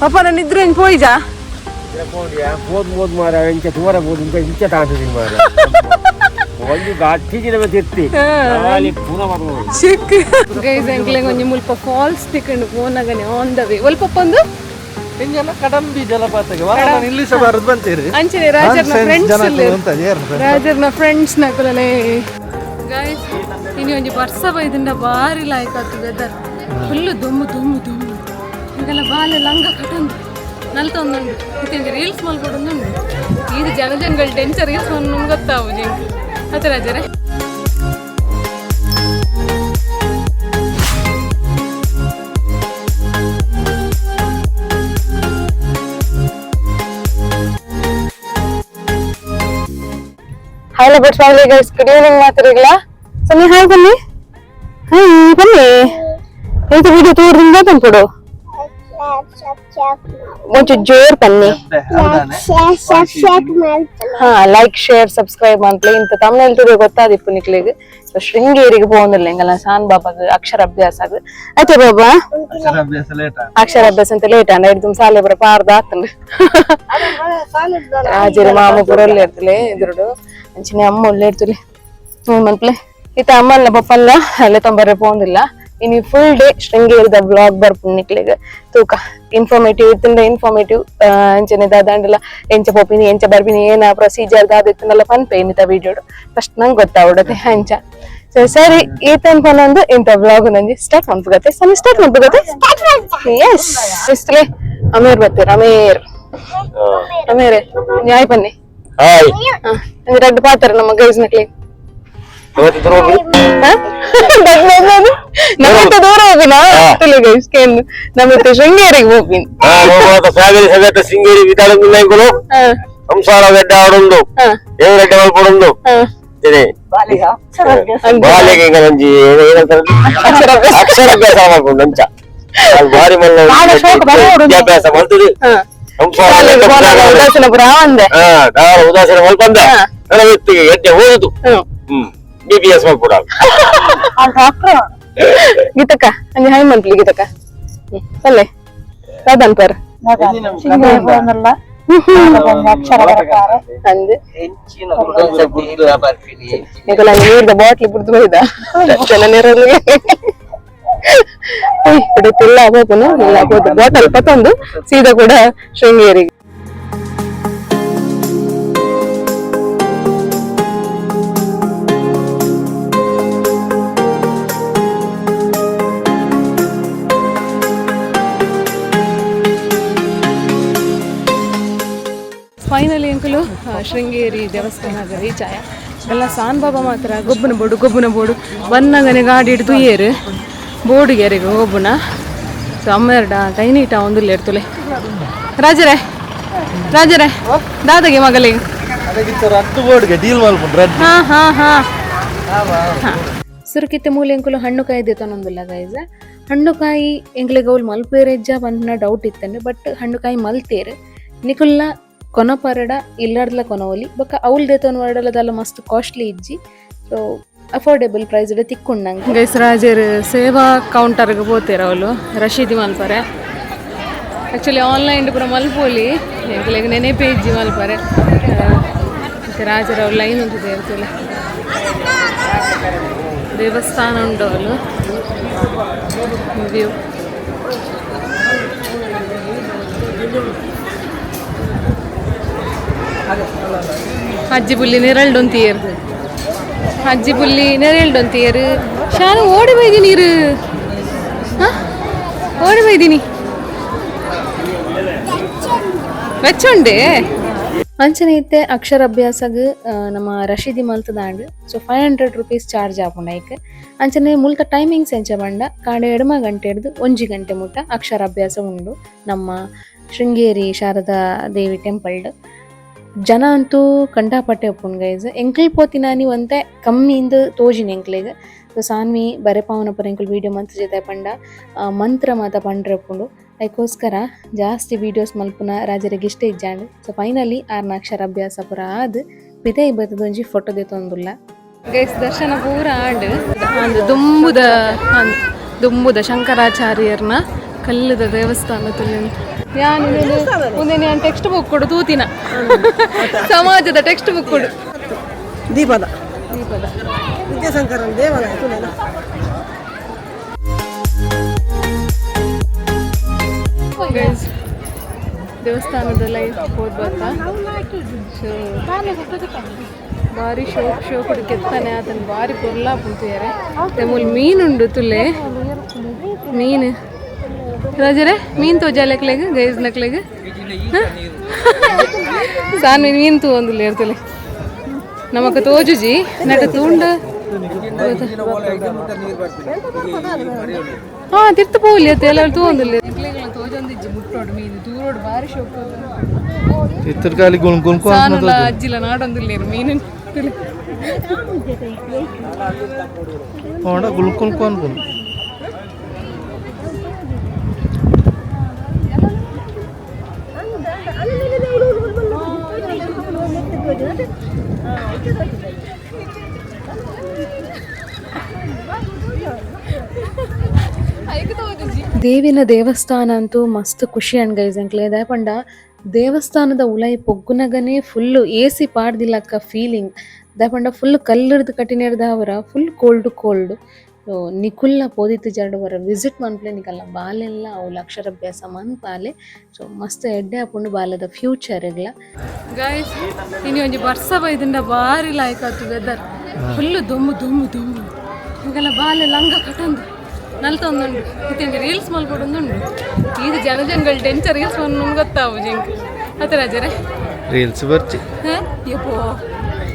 Papa ನನ್ನ ಇದ್ರೆ ಪೋಯಿಜಾ? ಬೋದು ಬೋದು ಮಾರ, ಇಂಚ ತೂರ ಬೋದು, ಇಂಚ ಇಂಚ ತಾಂತಿದ್ದೀನಿ ಮಾರ. ಒಂದು ಗಾಟಿ ತಿರ್ತಿ ಖಾಲಿ ಪೂರ ಮಾಡ್ಬೋದು. ಚಿಕ್ಕ ಗೈಸ್, ಎಂಕ್ಲೆಗ್ ಒಂಜಿ ಮುಲ್ಪ ಫಾಲ್ಸ್ ತಿಕ್ಕಂಡು ಪೋನಗನೆ on the way. ಒಲ್ಪ ಒಂದು ಹಿಂಗೆಲ್ಲ ಕಡಂಬಿ ಜಲಪಾತಕ್ಕೆ ವಾಹನ ನಿಲ್ಲಿಸಬಾರದು ಬಂತೀರಿ. ಅಂಚನೆ ರಾಜರ್ನ ಫ್ರೆಂಡ್ಸ್. ಫ್ರೆಂಡ್ಸ್. ರಾಜರ್ನ ಫ್ರೆಂಡ್ಸ್ ನಕುಲನೆ. ಗೈಸ್, ಇನಿ ಒಂಜಿ ಬರ್ಸ ಬೈದಿಂದ ಬಾರಿ ಲಾಯ್ಕ್ ಆತು. ವೆದರ್ ಫುಲ್ ದುಮ್ಮು ದುಮ್ಮು ದುಮ್ಮು. ಹಿಂಗೆಲ್ಲ ಬಾಲೆ ಲಂಗ ಕಟೊಂದು ನಲ್ತೊಂದುಂಡು. ಇತ್ತೆ ರೀಲ್ಸ್ ಮಲ್ಕೊಡೊಂದುಂಡು. ಇದು ಜನ ಜನಗಳು ಟೆನ್ಷನ್ ರೀಲ್ಸ್ ನಮ್ಗೆ ಗೊತ್ತಾವು ಜಿಂಕ್ ಅತ್ತ ರಾಜರೇ. Hi lovers family guys, good evening ಮಾತರಿಗಳ. ಸನ್ನಿ, ಹಾಯ್ ಬನ್ನಿ, ಹಾಯ್ ಬನ್ನಿ. ಎಂತ ವಿಡಿಯೋ ತೋರ್ದಿಂದ ತಂಪುಡು ಒಂಚೂರು ಜೋರ್ ಬನ್ನಿ. ಹಾ, like share subscribe ಅಂತಲೇ ಇಂತ ತಮ್ಮನೇಲಿ ತೂರೆ ಗೊತ್ತಾದಿಪ್ಪು ನಿಕ್ಲೆಗ್. ಸೊ ಶೃಂಗೇರಿಗೆ ಪೋಂದಿಲ್ಲ ಎಂಗಲ್ಲ ಸಾನ್ ಬಾಬಾಗ ಅಕ್ಷರಾಭ್ಯಾಸ ಆಗ ಆಯ್ತಾ ಬಾಬಾ? ಅಕ್ಷರಾಭ್ಯಾಸ ಲೇಟ್. ಅಕ್ಷರಾಭ್ಯಾಸ ಅಂತ ಲೇಟ್ ಅಂಡ ಹಿಡ್ದು ಸಾಲೆ ಬರ ಪಾರ್ದ ಆತಂಡು. ರಾಜರು ಮಾಮ ಪೂರ ಒಳ್ಳೆ ಇರ್ತಲೆ ಎದುರುಡು. ಅಂಚಿನ ಅಮ್ಮ ಒಳ್ಳೆ ಇರ್ತಲೆ ಮನ್ಪ್ಲೆ. ಇತ್ತ ಅಮ್ಮಲ್ಲ ಬಪ್ಪಲ್ಲ ಅಲ್ಲೇ ತೊಂಬರೆ ಪೋಂದಿಲ್ಲ. ಇನಿ ಫುಲ್ ಡೇ ಶೃಂಗೇರಿದ ಬ್ಲಾಗ್ ಬರ್ಪುಂಡು ನಿಕ್ಲೆಗ್. ತೂಕ, ಇನ್ಫಾರ್ಮೇಟಿವ್ ಇತ್ತಂಡ ಇನ್ಫಾರ್ಮೇಟಿವ್. ಅಂಚನೆ ದಾದಾಂಡಲ ಎಂಚ ಪೋಪಿನಿ, ಎಂಚ ಬರ್ಪಿನಿ, ಏನ ಪ್ರೊಸೀಜರ್ ದಾದ ಇತ್ತಂಡಲ ಪನ್ಪೆ ಇನ್ನಿತ ವಿಡಿಯೋಡು. ಫಸ್ಟ್ ನಂಗೆ ಗೊತ್ತಾವಡತೆ ಅಂಚ. ಸೊ ಸರಿ, ಈತನ್ ಪನೊಂದು ಇಂತ ಬ್ಲಾಗ್ ನಂಜಿ ಸ್ಟಾರ್ಟ್ ಮನ್ಪುಗತ್ತೆ. ಸನಿ, ಸ್ಟಾರ್ಟ್ ಮನ್ಪುಗತ್ತೆ. ಎಸ್, ಇಷ್ಟಲೇ ಅಮೀರ್ ಬರ್ತೀರ. ಅಮೀರ್, ಅಮೀರ್, ನ್ಯಾಯ ಬನ್ನಿ. ಹಾಯ್. ರಡ್ಡು ಪಾತ್ರ ನಮ್ಮ ಗೈಸ್ ನಕ್ಲಿ. ಇವತ್ತು ನಮ್ಮಿಂತ ದೂರ ಹೋಗಿನ ಗೈಸ್ ಕೇಂದ್ರ ನಮ್ಮಿಂತ ಶೃಂಗೇರಿಗೆ ಹೋಗಿನ. ಫ್ಯಾಮಿಲಿ ಸಮೇತ ಶೃಂಗೇರಿ ವಿತಾಳ ಸಂಸಾರ ಗೆಡ್ಡ ಆಡೊಂದು, ದೇವರೆಡ್ಡ ಮಲ್ಪಡೊಂದು. ಬಾಲಿಗೆ ಈಗ ಒಂಜಿ ಏನಂತಾರೆ, ಅಕ್ಷರಾಭ್ಯಾಸ ಮಾಡ್ಕೊಂಡು ಅಂಚ ಅದು ಭಾರಿ ಮಲ್ಲ ವಿದ್ಯಾಭ್ಯಾಸ ಮಾಡ್ತದೆ ಸಂಸಾರ. ಉದಾಸೀನ ಪುರ ಅಂದೆ. ಹಾ, ದಾರ ಉದಾಸೀನ ಮಲ್ಪಂದ ನನ್ನ ವ್ಯಕ್ತಿಗೆ ಎಡ್ಡೆ ಓದುದು. ಹ್ಮ್ ಬಿಬಿಎಸ್ ಮಲ್ಪಡ. ಗೀತಕ್ಕ, ಅಂಜಿ ಹಾಯ್ ಮನ್ಪ್ಲಿ ಗೀತಕ್ಕ. ಅಲ್ಲೇ ರಾಧನ್ ಪರ್ ಅಂದೆ. ನಿಕಲ ನೀರ್ದ ಬಾಟ್ಲಿ ಬುಡ್ದು ಬೈದ ಜನ ನೀರಲ್ಲಿ ಬಿಡುತ್ತಿಲ್ಲ ಹೋಗುನು ಇಲ್ಲ ಹೋದ ಬಾಟಲ್ ಪತ್ತೊಂದು ಸೀದಾ ಕೂಡ ಶೃಂಗೇರಿಗೆ. ಫೈನಲಿ ಅಂಕಲು ಶೃಂಗೇರಿ ದೇವಸ್ಥಾನದ ರೀಚ್ ಆಯ. ಎಲ್ಲ ಸಾನ್ ಬಾಬಾ ಮಾತ್ರ ಗೊಬ್ಬನ ಬೋಡು ಗೊಬ್ಬನ ಬೋಡು ಬನ್ನಗನೆ ಗಾಡಿ ಹಿಡ್ದು ಏರು ಬೋರ್ಡ್ ಏರಿಗೆ ಗೊಬ್ಬನ. ಸೊ ಅಮ್ಮೆರಡ ಕೈ ನೀಟ ಒಂದು ಇರ್ತುಲೆ. ರಾಜರೇ, ರಾಜರೇ, ದಾದಾಗೆ ಮಗಲಿಗೆ. ರದ್ದು ಬೋರ್ಡ್ಗೆ ಡೀಲ್ ಮಲ್ಪುಂಡು ರದ್ದು. ಹಾ ಹಾ ಹಾ. ಸುರುಕಿತ್ತೆ ಮೂಲೆ ಎಂಕುಲು ಹಣ್ಣು ಕಾಯಿ ದೇತನೊಂದುಲ್ಲ ಗೈಸ್. ಹಣ್ಣು ಕಾಯಿ ಎಂಕ್ಲೆಗ್ ಅವ್ಲು ಮಲ್ಪೇರೆಜ್ಜ ಪನ್ಪಿನ ಡೌಟ್ ಇತ್ತಂಡೆ, ಬಟ್ ಹಣ್ಣು ಕಾಯಿ ಮಲ್ತೇರು. ನಿಕುಲ್ನ ಕೊನಪರಡ ಇಲ್ಲರ್ಲ ಕೊನವಲಿ. ಬೊಕ್ಕ ಅವ್ಲು ದೇತೊನ್ ವರಡಲದಲ್ಲ ಮಸ್ತ್ ಕಾಸ್ಟ್ಲಿ ಇಜ್ಜಿ. So affordable price ತಿಕ್ಕೊಂಡಂಗೆ. Guys, Roger ಸೇವಾ ಕೌಂಟರ್ಗೆ ಪೋತೇರು ಅವಳು ರಶೀದಿ ಮಲ್ಪರೆ. ಆ್ಯಕ್ಚುಲಿ ಆನ್ಲೈನ್ ಪೂರ ಮಲ್ಪೋಲಿ, ಎಂಕ್ಲೆಗ್ ನೆನಪೇ ಇಜ್ಜಿ ಮಲ್ಪರೆ. ರಾಜರ ಅವ್ರು ಲೈನ್ ಉಂಟು ದೇವತೆಲ್ಲ ದೇವಸ್ಥಾನ ಉಂಟು ಅವಳು ವ್ಯೂ. ಅಜ್ಜಿ ಪುಲ್ಲಿ ನೆರಳ್ಡೊಂತಿಯರು, ಅಜ್ಜಿ ಪುಲ್ಲಿ ನೆರಳ್ಡೊಂತಿಯರು. ಶಾನು ಓಡಿ ಬೈದಿ ನೀರು. ಹಾ, ಓಡಿ ಬೈದಿನಿ ವೆಚ್ಚುಂಡೆ. ಅಂಚನೆ ಇತ್ತೆ ಅಕ್ಷರಾಭ್ಯಾಸಗ್ ನಮ್ಮ ರಶೀದಿ ಮಲ್ತದಾಂಡ್. ಸೊ ₹500 ಚಾರ್ಜ್ ಆಪುಂಡು ಐಕ್. ಅಂಚನೆ ಮುಲ್ತ ಟೈಮಿಂಗ್ಸ್ ಎಂಚ ಪಂಡ ಕಾಂಡೆ ಎಡ್ಮ ಗಂಟೆ ಹಿಡ್ದು 1 ಗಂಟೆ ಮುಟ್ಟ ಅಕ್ಷರಾಭ್ಯಾಸ ಉಂಡು ನಮ್ಮ ಶೃಂಗೇರಿ ಶಾರದಾ ದೇವಿ ಟೆಂಪಲ್ಡ್. ಜನ ಅಂತೂ ಕಂಡಾಪಟ್ಟೆ ಉಪ್ಪುಂಡು ಗೈಸ್. ಎಂಕ್ಲ್ ಪೋತಿನಾನಿ ಒಂತೆ ಕಮ್ಮಿ ಇಂದ್ ತೋಜಿನಿ ಎಂಕ್ಲೆಗ್. ಸೊ ಸಾನ್ವಿ ಬರೆಪಾವನ ಪುರ ಎಂಕುಲು ವೀಡಿಯೋ ಮಂತ್ ಜೊತೆ ಪಂಡ ಮಂತ್ರ ಮಾತ ಪಂಡ್ರೆ ಉಪ್ಪುಂಡು. ಅದಕ್ಕೋಸ್ಕರ ಜಾಸ್ತಿ ವೀಡಿಯೋಸ್ ಮಲ್ಪುನ ರಾಜರಿಗೆ ಇಷ್ಟ ಇಜ್ಜಾಂಡ್. ಸೊ ಫೈನಲಿ ಆರ್ನ ಅಕ್ಷರಾಭ್ಯಾಸ ಪುರ ಆದ್ ಪಿದೈ ಬತ್ತದ ಒಂಜಿ ಫೋಟೋ ದೆತ್ತೊಂದುಲ್ಲ ಗೈಸ್. ದರ್ಶನ ಪೂರ ಆಂಡ್. ಅಂದ್ ದುಂಬುದ ದುಂಬುದ ಶಂಕರಾಚಾರ್ಯರ್ನ ಕಲ್ಲದ ದೇವಸ್ಥಾನ ತುಲೆ ಯಾನ್ ಉಂದೆನೆ ಯಾನ್ ಟೆಕ್ಸ್ಟ್ ಬುಕ್ ಕೊಡು ತೂತಿನ ಸಮಾಜದ ಟೆಕ್ಸ್ಟ್ ಬುಕ್ ಕೊಡು. ದೀಪದ ದೀಪದ ವಿದ್ಯಾಶಂಕರನ ದೇವಾಲಯ ತುಲೆನ. ಗೈಸ್, ದೇವಸ್ಥಾನದ ಲೈಫ್ ಹೋದ್ ಬರ್ತಾ. ಸೊ ಬಾರಿ ಶೋಕ್ ಶೋಕ್ ಕೆತ್ತನೆ ಆತನ ಬಾರಿ ಪೊರ್ಲ ಪುಂತಿದ್ದಾರೆ. ಮೂಲು ಮೀನುಂಡು ತುಲೆ, ಮೀನು ರಾಜರೇ ಮೀನು ತೋಜಾಲೆಕ್ಲೆಗ್ ಗೈಸ್ ನಕ್ಲೆಗ್ ಸಾನ್ ಮೀನು ತೂ ಒಂದು ತುಲೆ ನಮಕ್ ತೋಜುಜಿ ನಟ ತೂಂಡ. ಹಾ ತಿರ್ತು ಪೋಲಿ ಅತ್ತೆ ಎಲ್ಲ ತೂವೊಂದುಲ್ಲೆ ತೋಜೊಂದಿಜ್ಜಿ ಮುಟ್ಟೋಡು ಮೀನು ದೂರೋಡು ಬಾರಿ ಶೋಕ್. ಇತ್ತರ್ಕಾಲಿ ಗುಣ್ ಗುಣ್. ಸಾನುಲ ಅಜ್ಜಿಲ ನಾಡೊಂದುಲ್ಲೇರು ಮೀನು ತುಲೆ. ಹೋಂಡ ಗುಣ್ ಗುಣ್ ಅನ್ಕೊಂಡು. ದೇವಿನ ದೇವಸ್ಥಾನ ಅಂತೂ ಮಸ್ತ್ ಖುಷಿ ಅಂಡ್ ಗೈಸ್ ಅಂಕ್ಲೆ. ದಾಯೆ ಪಂಡ ದೇವಸ್ಥಾನದ ಉಲೈ ಪೊಗ್ಗುನಗನೆ ಫುಲ್ ಎಸಿ ಪಾಡ್ದಿಲ್ಲಕ್ಕ ಫೀಲಿಂಗ್. ದಾಯೆ ಪಂಡ ಫುಲ್ ಕಲ್ಲುರ್ದು ಕಟ್ಟಿನೆರ್ದಾವರ full cold cold. ನಿಕುಲ್ಲ ಪೋದಿತ್ತು ಜಾಡುವರ ವಿಸಿಟ್ ಮನ್ಪ್ಲೆ, ನಿಕಲ್ಲ ಬಾಲೆಲ್ಲ ಅವ್ಲು ಅಕ್ಷರಾಭ್ಯಾಸ ಮನ್ಪಾಲೆ. ಸೊ ಮಸ್ತ್ ಎಡ್ಡೆ ಆಪುಂಡು ಬಾಲದ ಫ್ಯೂಚರ್ ಗ್ಲ. ಗೈಸ್, ಇನಿ ಒಂಜಿ ಬರ್ಸ ಬೈದಿಂಡ ಬಾರಿ ಲಾಯ್ಕ್ ಆತು. Weather full ದೊಮ್ಮು ದೊಮ್ಮು ದೊಮ್ಮು. ನಿಕಲ್ಲ ಬಾಲೆ ಲಂಗ ಕಟೊಂದು ನಲ್ತೊಂದುಂಡು. ಇತ್ತೆ ರೀಲ್ಸ್ ಮಲ್ಪೊಡೊಂದುಂಡು. ಈಗ ಜನ ಜನಗಳು ಟೆನ್ಷನ್ ರೀಲ್ಸ್ ಮನ್ ಗೊತ್ತಾವು ಜಿಂಕ್ ಅತ್ತ ರಾಜರೇ. ರೀಲ್ಸ್ ಬರ್ಚಿ. ಯಪ್ಪೋ,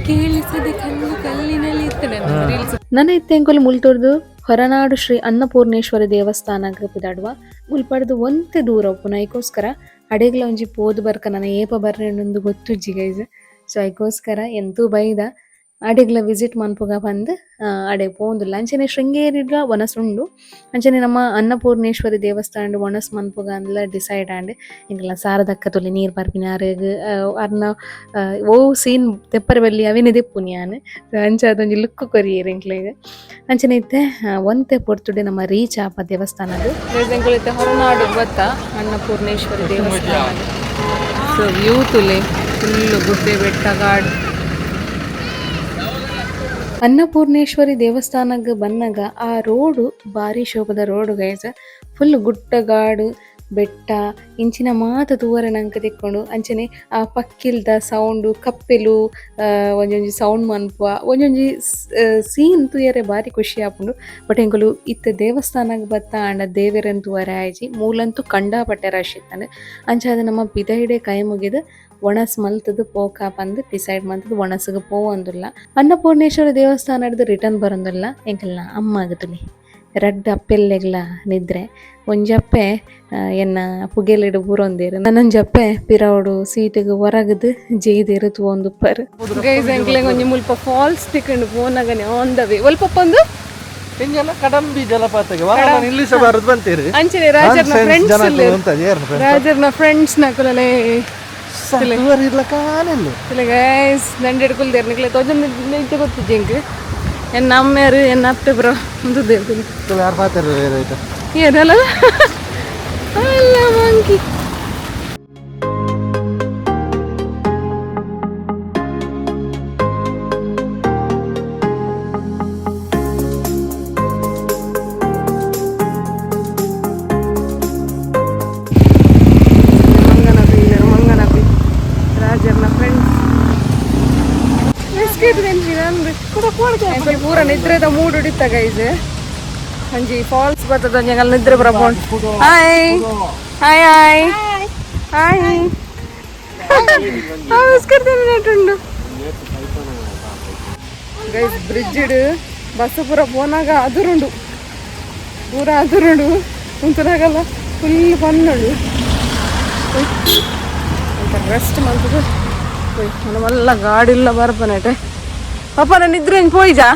ಕೇಳಿಸದೆ ಕಲ್ಲು ಕಲ್ಲಿನಲ್ಲಿ ಇತ್ತು ರೀಲ್ಸ್. ನನ್ನ ಇತ್ತೆಂಕೊಲು ಮುಲ್ತೊರ್ದು ಹೊರನಾಡು ಶ್ರೀ ಅನ್ನಪೂರ್ಣೇಶ್ವರಿ ದೇವಸ್ಥಾನ ಪಿದಾಡುವ. ಮುಲ್ಪಡ್ದು ಒಂತೆ ದೂರ ಉಪ್ಪುನ ಐಕೋಸ್ಕರ ಅಡೆಗ್ಲ ಒಂಜಿ ಪೋದು ಬರ್ಕ. ನನ್ನ ಏಪ ಬರ್ರೆಂದು ಗೊತ್ತುಜ್ಜಿ ಗೈಸ್. ಸೊ ಐಕೋಸ್ಕರ ಎಂತೂ ಬೈದ ಅಡೆಗ್ಲ ವಿಸಿಟ್ ಮನ್ಪುಗ ಬಂದು ಅಡೆ ಪೋಂದುಲ್ಲ. ಅಂಚನೆ ಶೃಂಗೇರಿಡ್ಲ ಒನಸುಂಡು. ಅಂಚನೆ ನಮ್ಮ ಅನ್ನಪೂರ್ಣೇಶ್ವರಿ ದೇವಸ್ಥಾನ ಒಣಸ್ ಮನ್ಪುಗ ಅಂದ್ಲ ಡಿಸೈಡ್ ಆಂಡ್. ಎಂಕಲ್ನ ಸಾರದಕ್ಕ ತುಲಿ ನೀರು ಬರ್ಪಿನ ಅರ್ನ ಓ ಸೀನ್ ತೆಪ್ಪರ ಬಲ್ಲಿ ಅವೇನೆ ದೆಪ್ಪುನಿ ಯಾನ್. ಅಂಚ ಅದೊಂಜಿ ಲುಕ್ ಕೊರಿಯೆರ್ ಎಂಕ್ಲೆಗ್. ಅಂಚನೆ ಇತ್ತೆ ಒಂತೆ ಪೊರ್ತುಡೆ ನಮ್ಮ ರೀಚ್ ಆಪ ದೇವಸ್ಥಾನದ. ಎಂಕುಲು ಹೊರನಾಡು ಗೊತ್ತಾ ಅನ್ನಪೂರ್ಣೇಶ್ವರಿ ದೇವಸ್ಥಾನ. ಸೊ ವ್ಯೂ ತುಲೆ, ಫುಲ್ಲು ಗುಡ್ಡೆ ಬೆಟ್ಟ ಗಾಡ್. ಅನ್ನಪೂರ್ಣೇಶ್ವರಿ ದೇವಸ್ಥಾನಕ್ಕೆ ಬನ್ನಗ ಆ ರೋಡು ಬಾರಿ ಶೋಕದ road guys. Full ಗುಡ್ಡಗಾಡು ಬೆಟ್ಟ ಇಂಚಿನ ಮಾತ ತೂವರೆ ನಂಕ ತಿಕ್ಕೊಂಡು. ಅಂಚನೆ ಆ ಪಕ್ಕಿಲ್ದ ಸೌಂಡು, ಕಪ್ಪೆಲು ಒಂಜೊಂಜಿ ಸೌಂಡ್ ಮನ್ಪುವ, ಒಂಜೊಂಜಿ ಸೀನ್ ತೂಯರೆ ಬಾರಿ ಖುಷಿ ಆಪುಂಡು. ಬಟ್ ಎಂಕುಲು ಇತ್ತೆ ದೇವಸ್ಥಾನಗ್ ಬತ್ತ ಆಂಡ ದೇವೆರೆನ್ ತೂವರೆ ಆಯ್ಜಿ. ಮೂಲಂತೂ ಕಂಡಾಪಟ್ಟೆ ರಶ್ ಇತ್ತಂಡ್. ಅಂಚಾದ್ ನಮ್ಮ ಪಿದಯಿಡೆ ಕೈ ಮುಗಿದು ಒಣಸ್ ಮಲ್ತದು ಪೋಕ ಪಂದ್ ಡಿಸೈಡ್ ಮಲ್ತದು ಒಣಸ್ಗ್ ಪೋವೊಂದುಲ್ಲ. ಅನ್ನಪೂರ್ಣೇಶ್ವರಿ ದೇವಸ್ಥಾನಡ್ದು ರಿಟರ್ನ್ ಬರೊಂದುಲ್ಲ. ಎಂಕಲ್ನ ಅಮ್ಮಗ್ ತುಲಿ ರಡ್ಡ್ ಅಪ್ಪೆಲ್ಲೆಗ್ಲ ನಿದ್ರೆ. ಒಂಜಪ್ಪೆ ಎನ್ನ ಪುಗೆಲಿಡ್ ಬೂರೊಂದೇರು, ನನೊಂಜಪ್ಪೆ ಪಿರವುಡು ಸೀಟಿಗ್ ಒರಗುದು ಜೇಯ್ದೇರು ತೂವೊಂದುಪ್ಪೆರ್. ಗೈಸ್, ಎಂಕ್ಲೆಗ್ ಒಂಜಿ ಮುಲ್ಪ ಫಾಲ್ಸ್ ತಿಕ್ಕುಂಡು. ಪೋನಗನೆ on the way ಒಲ್ಪಪ್ಪೊಂದು. ಎಂಜಲ ಕಡಂಬಿ ಜಲಪಾತಗೆ ವಾಹನ ನಿಲ್ಲಿಸಬಾರದು ಬಂತೀರಿ. ಅಂಚನೆ ರಾಜರ್ನ ಫ್ರೆಂಡ್ಸ್, ರಾಜರ್ನ ಫ್ರೆಂಡ್ಸ್ ನಕುಲನೆ. ಇಲ್ಲ ಕಾನೆಲ್ಲ. ಗೈಸ್, ದಂಡೆಡ್ ಕುಲ್ದೇರ್ ನಿಕ್ಲೆ ತೋಜೊಂದು ನಿಜ ಗೊತ್ತಿಜ್ಜಿ ಎಂಕ್. ಎನ್ನ ಅಮ್ಮೆರು ಎನ್ನ ಅಪ್ಪೆ ಬ್ರೋ ಉಂತುದೇರ್. ಯಾರು ಪಾತೆರ ಆಯ್ತಾ? ಏನಲ್ಲ ಅಲ್ಲ ಮಂಕಿ. ಮಂಗನಪಿ ರಾಜರ್ನ ಫ್ರೆಂಡ್ಸ್ ಬಿಸ್ಕೆಟ್ ತಿನ್ಪಿನ ಪೂರ ನಿದ್ರೆದ ಮೂಡ್ ಹಿಡಿತ ಗೈಸ್. ಅಂಜಿ ಫಾಲ್ಸ್ ಬರ್ತದ, ಒಂಜಿ ನಿದ್ರೆ ಬರಬೋಂಡ್. Hi hi hi hi. Biscuit ತಿನ್ನಿನಟ್ಟುಂಡು guys. Bridge bus ಪೂರ ಪೋನಾಗ ಅದುರುಂಡು, ಪೂರ ಅದುರುಂಡು. ಉಂತುನಾಗಲ್ಲ ಫುಲ್ ಪನ್ನುಂಡು. ರೆಸ್ಟ್ ಮಲ್ತದು ಮಲ್ಲ ಗಾಡಿ ಇಲ್ಲ ಬರ್ಪನೇಟೆ. ಪಪ್ಪ, ನನ್ನ ನಿದ್ರೆ ಪೋಯಿಜಾ?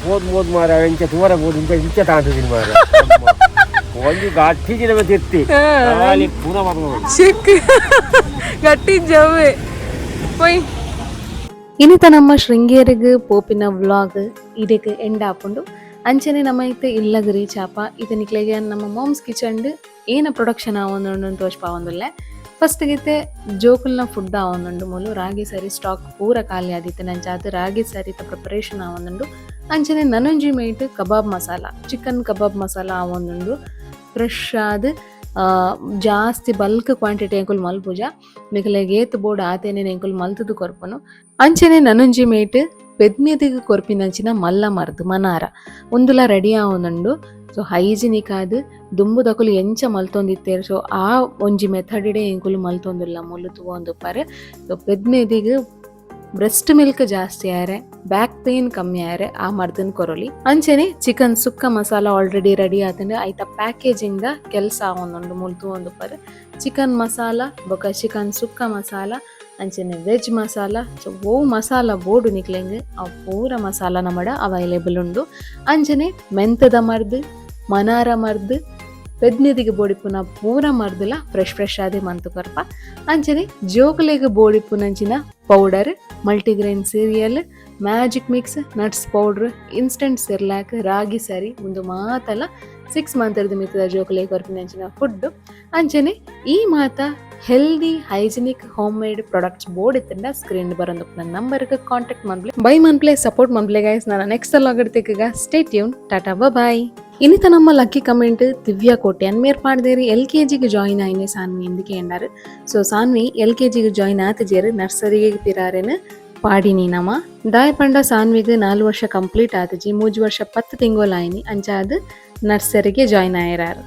ಪೋದ್ ಮೋದ್ ಮಾರ ಇಂಚ ತೂವರ ಬೋದು ಇಂಚ ಇಂಚ ತಾಂತಿದ್ದೀನಿ ಮಾರ. ಒಂಜಿ ಗಟ್ಟಿ ಜಿನ ತಿರ್ತಿ ಖಾಲಿ ಪೂರ ಮಾಡ್ಬೋದು. ಚಿಕ್ಕ ಗಟ್ಟಿ ಜವ್ವೆ ಪೋಯ್. ಇನಿತ ನಮ್ಮ ಶೃಂಗೇರಿಗೆ ಪೋಪಿನ ವ್ಲಾಗ್ ಇದಕ್ಕೆ ಎಂಡ್ ಆಪುಂಡು. ಅಂಚನೆ ನಮ್ಮ ಇತ್ತೆ ಇಲ್ಲಗ್ ರೀಚ್ ಆಪ. ಇತ್ತೆ ನಿಕ್ಲೆಗ್ ನಮ್ಮ ಮಾಮ್ಸ್ ಕಿಚನ್ ಏನ ಪ್ರೊಡಕ್ಷನ್ ಆವೊಂದುಂಡು ತೋಜ್ಪಾವೊಂದುಲ್ಲೆ. ಫಸ್ಟ್ ಗಿತ್ತೆ ಜೋಕುಲ್ನ ಫುಡ್ ಆವೊಂದುಂಡು. ಮೂಲು ರಾಗಿ ಸರಿ ಸ್ಟಾಕ್ ಪೂರ ಖಾಲಿ ಆದಿತ್ತೆ, ನಂಚಾದ್ ರಾಗಿ ಸರಿತ ಪ್ರಿಪರೇಷನ್ ಆವೊಂದುಂಡು. ಅಂಚನೆ ನನೊಂಜಿ ಮೇಟ್ ಕಬಾಬ್ ಮಸಾಲ, ಚಿಕನ್ ಕಬಾಬ್ ಮಸಾಲ ಆವೊಂದುಂಡು. ಫ್ರೆಶ್ ಆದ್ ಜಾಸ್ತಿ ಬಲ್ಕ್ ಕ್ವಾಂಟಿಟಿ ಎಂಕುಲು ಮಲ್ಪುಜ. ನಿಕಲೆಗ್ ಏತ್ ಬೋಡು ಆತೇನೆ ಎಂಕುಲು ಮಲ್ತುದು ಕೊರ್ಪುನು. ಅಂಚನೆ ನನೊಂಜಿ ಮೇಟ್ ಪೆದ್ಮೆದಿಗ್ ಕೊರ್ಪಿನಂಚಿನ ಮಲ್ಲ ಮರ್ದ್ ಮನಾರ, ಉಂದುಲ ರೆಡಿ ಆವೊಂದುಂಡು. ಸೊ ಹೈಜಿನಿಕ್ ಆದ್ ದುಂಬುದಕುಲು ಎಂಚ ಮಲ್ತೊಂದಿತ್ತೆರ್, ಸೊ ಆ ಒಂಜಿ ಮೆಥಡ್ ಎಂಕುಲು ಮಲ್ತೊಂದುಲ್ಲ. ಮುಲ್ಲು ತೂವೊಂದುಪ್ಪರ್. ಸೊ ಪೆದ್ಮೆದಿಗ್ ಬ್ರೆಸ್ಟ್ ಮಿಲ್ಕ್ ಜಾಸ್ತಿ ಆಯರೆ, ಬ್ಯಾಕ್ ಪೇನ್ ಕಮ್ಮಿ ಆಯರೆ ಆ ಮರ್ದನ್ ಕೊರೊಲಿ. ಅಂಚನೆ chicken sukka masala already ready ಆತಂಡ್. ಐತ ಪ್ಯಾಕೇಜಿಂಗ್ ದ ಕೆಲಸ ಆವೊಂದುಂಡು. ಮುಲ್ ತೂವೊಂದುಪ್ಪರ್. ಚಿಕನ್ ಮಸಾಲ ಬೊಕ ಚಿಕನ್ ಸುಕ್ಕ ಮಸಾಲ, ಅಂಚನೆ ವೆಜ್ ಮಸಾಲ. ಸೊ ಓ ಮಸಾಲ ಬೋಡು ನಿಕ್ಲೆಗ್, ಅವು ಪೂರ ಮಸಾಲ ನಮಡ ಅವೈಲೇಬಲ್ ಉಂಡು. ಅಂಚನೆ ಮೆಂತದ ಮರ್ದ್, ಮನಾರ ಮರ್ದ್, ಪೆದ್ಮೆದಿಗ್ ಬೋಡಿಪ್ಪುನ ಪೂರ ಮರ್ದುಲ ಫ್ರೆಶ್ ಫ್ರೆಶ್ ಆದೇ ಮಂತು ಕೊರ್ಪ. ಅಂಚನೆ ಜೋಕುಲೆಗ್ ಬೋಡಿಪ್ಪುನಂಚಿನ powder, multigrain cereal, magic mix, nuts powder, instant Cerelac, ರಾಗಿ ಸರಿ, ಉಂದು ಮಾತಲ 6 ಮಂತ್ ಮಿತ್ತದ ಜೋಕುಲೆಗ್ ಕೊರ್ಪಿನಂಚಿನ ಫುಡ್. ಅಂಚನೆ ಈ ಮಾತ healthy, hygienic, home made products ಬೋಡಿತ್ತಂಡ screen ಬರೊಂದುಪ್ಪುನ ನಂಬರ್ಗೆ ಕಾಂಟ್ಯಾಕ್ಟ್ ಮನ್ಪುಲೆ, ಬೈ ಮನ್ಪುಲೆ, ಸಪೋರ್ಟ್ ಮನ್ಪುಲೆ ಗೈಸ್. ನಾನು ನೆಕ್ಸ್ಟ್ ವ್ಲಾಗ್ ತಿಕ್ಕುಗ. ಸ್ಟೇ ಟ್ಯೂನ್, ಟಾಟಾ, ಬಾಯ್. ಇನ್ನಿತ ನಮ್ಮ ಲಕ್ಕಿ ಕಮೆಂಟ್ ದಿವ್ಯಾ ಕೋಟ್ಯಾನ್ ಮೇರ್ ಪಾಡ್ದೇರಿ, ಎಲ್ ಕೆ ಜಿಗೆ ಜಾಯಿನ್ ಆಯಿನೆ ಸಾನ್ವಿ ಇಂದ್ ಕೇಂಡಾರ್. ಸೊ ಸಾನ್ವಿ ಎಲ್ ಕೆ ಜಿಗೆ ಜಾಯಿನ್ ಆತಿಜೆರ್, ನರ್ಸರಿಗೆ ಪಿರಾರೆನ್ ಪಾಡಿನಿ ನಮ. ದಾಯ ಪಂಡ ಸಾನ್ವಿಗ್ 4 ವರ್ಷ ಕಂಪ್ಲೀಟ್ ಆತಿಜಿ, 3 ವರ್ಷ 10 ತಿಂಗೊಲು ಆಯ್ನಿ. ಅಂಚಾದ್ ನರ್ಸರಿಗೆ ಜಾಯಿನ್ ಆಯರಾರ್.